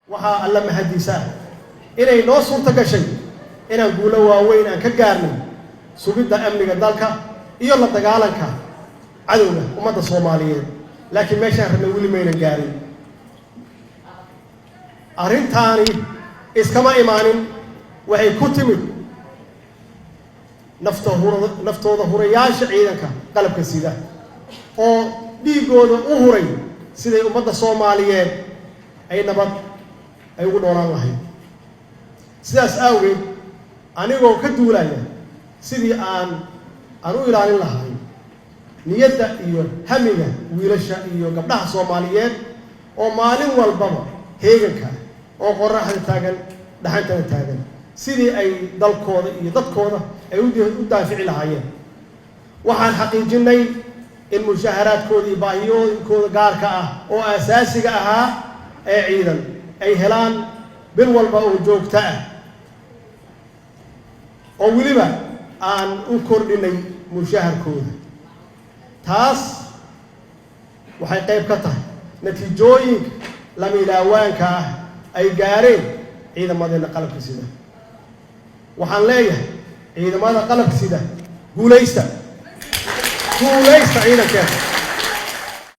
Waxaa Alla mahadiisa ah inay noo suurto gashay inaan guulo waaweyn aan ka gaarnay sugidda amniga dalka iyo la dagaalanka cadowga ummadda Soomaaliyeed, laakiin meeshaan rabnay weli maynan gaarin. Arrintaani iskama imaanin, waxay ku timid naftooda hurayaasha ciidanka qalabka sida oo dhiiggooda u huray siday ummadda Soomaaliyeed ay nabad ay ugu noolaan lahayd. Sidaas awgeed, anigoo ka duulaya sidii aan u ilaalin lahay niyadda iyo hamiga wiilasha iyo gabdhaha Soomaaliyeed oo maalin walbaba heeganka oo qoraxda taagan, dhaxantana taagan, sidii ay dalkooda iyo dadkooda ay u daafici lahaayeen, waxaan xaqiijinay in mushaharaadkooda iyo baahiyooyinkooda gaarka ah oo aasaasiga ahaa ee ciidan ay helaan bil walba oo joogto ah, oo weliba aan u kordhinay mushaharkooda. Taas waxay qayb ka tahay natiijooyinka lama ilaawaanka ah ay gaareen ciidamadeenna qalabka sida. Waxaan leeyahay ciidamada qalabka sida, guulaysta, guulaysta ciidankeena.